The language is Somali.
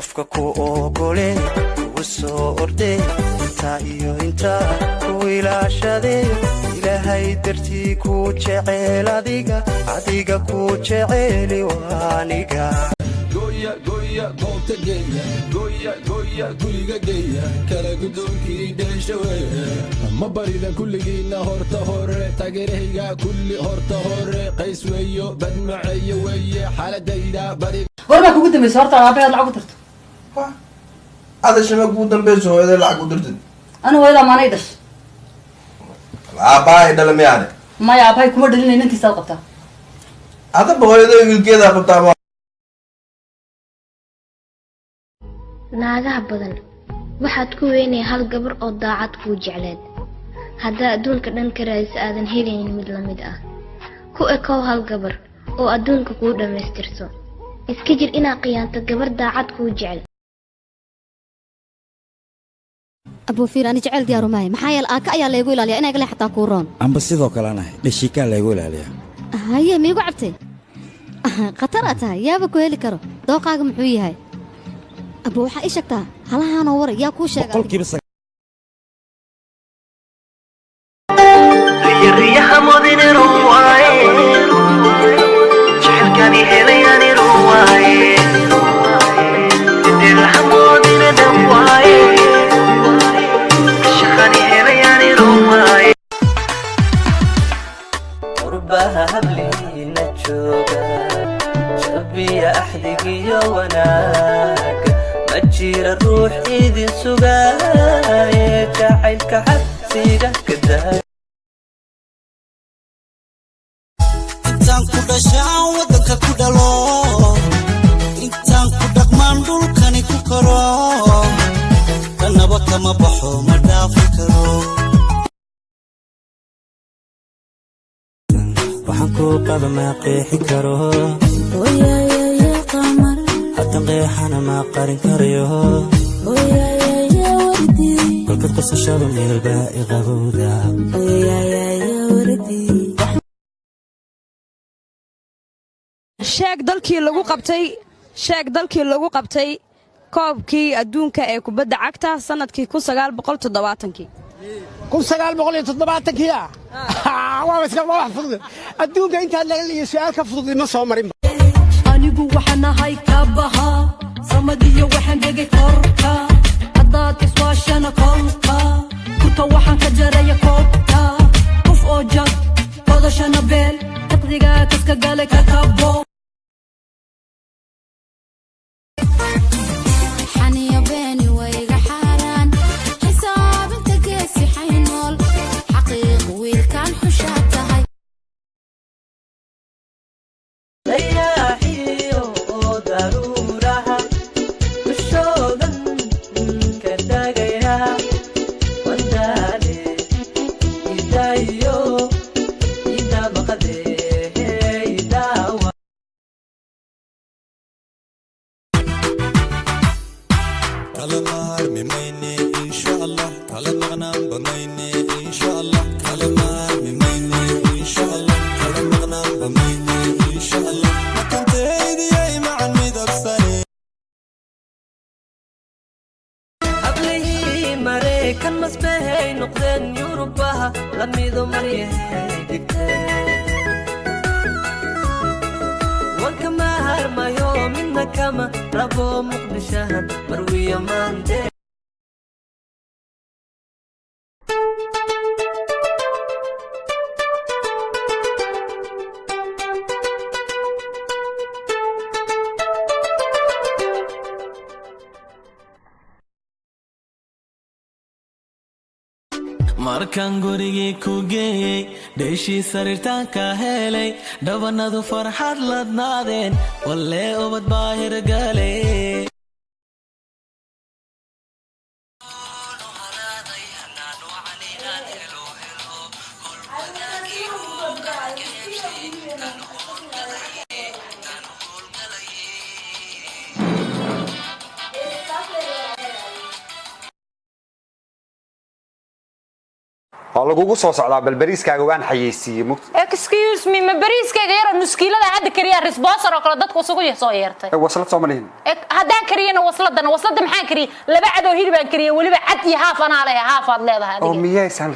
Qofka ku ogole kugu soo ordee, intaa iyo intaa ku ilaashadee, Ilaahay dartii ku jecel adiga, adiga ku jeceli waaniga. Gooya, gooya, goobta geeya, gooya, gooya, guriga geeya, kala gudoonkii dheesha weeye. Ma baridan kulligiinna horta hore, taageerahayga kulli horta hore, qays weeyo, badmaceeyo weeye xaaladayda bari. Goormaa kugu dambaysa horta aabaheed lacag u dirto? Ada shima kugu dambeyso hooyada lacag u dirtid? Anu hooyadaa maanay dhash. Aabbaha ay dhala miyaane? Maya, aabahay kuma dhalinay, nintiisaad qabtaa. Adaba hooyada wiilkeedaa qabtaa ma? Naagaha badan waxaad ku weynaya hal gabar oo daacad kuu jecleed. Haddaa adduunka dhan ka raadisa aadan helaynin mid lamid ah. Ku ekow hal gabar oo adduunka kuu dhammaystirto. Iska jir inaad khiyaanto gabar daacad kuu jecel. Abuufiir, ani jecel diyaaru maahay, maxaa yeele aaka ayaa laygu ilaaliya inay gale xataa kuu roon. Amba sidoo kalena dhashiikaa laygu ilaaliyaa. Haye, miigu cabtay? Khatar aad tahay, yaaba ku heli karo. Dooqaaga muxuu yahay, abu? Waxaa ii sheegtaa halahaanoo waray yaa kuu sheega? 100%. Riyaha modinero waaye, jecelkani helayani waaye, delha modineda waaye, shaqani helayani waaye. Qurbaha habliina jooga, jabiya axdigiyo wanaaga, ma jira ruux idin sugaaye, jacaylka xabsiga ka daa. Intaan ku dhashaan waddanka ku dhalo, intaan ku dhaqmaan dhulkani ku koro, kanaba kama baxo, ma dhaafi karo. Waxaan ku qaba ma qeexi karo, haddan qeexana ma qarin karayo. Kolkad qosashada meelbaa i qabowda. Sheeg dalkii lagu qabtay, sheeg dalkii lagu qabtay koobkii adduunka ee kubadda cagta sanadkii 1970-kii. 1970-kii ah, waaba iska waa wax fudud. Adduunka intaad laga liyo su-aal ka fudud ma soo marin. Anigu waxaan ahay kabaha samadiyo, waxaan degay korka, haddaad iswaashana kolka kurka waxaan ka jaraya koobka, qof oo jag qodashana beel iqdigaa kaska galay kakabo. Xaniyo beeni wayga xaaraan, xisaabinta geesi xaynool, xaqiiq wiilkan xushaa tahay. Dayaaxiyo oo daruuraha dushoodan ka tagaya, wandaale idayo idamaqade idawa. Kala maarmi mayne insha Allah, kala maqnaanba mayne insha Allah, kala maarmi mayne insha Allah, kala maqnaanba mayne insha Allah, makanteydiyay macan midabsane. Hablihii Maraykan masbahay noqdeen, Yurubaha lamido maryahay dhigteen, wanka ma harmayo, midna kama rabo, Muqdishahan marwiyo maante. Markaan gurigii ku geeyey, dheeshii sariirtaan ka helay, dhabanadu farxad ladnaadeen, wallee ubad baa hirgalay. Waa lagugu soo socdaa, bal bariiskaaga waan xayeysiiyey mugti. Excuse me, ma bariiskayga yaroo nuskiilada hadda kariyaa sponsor oo kale dadku isugu soo yeertay? Waslad soo ma lihin? Haddaan kariyana wasladana, waslada maxaan kariyey? Laba cadoo hilibaan kariyey, weliba cad iyo haaf anaa leeyahay, haafaad leedahay oo adiga. Miyaysan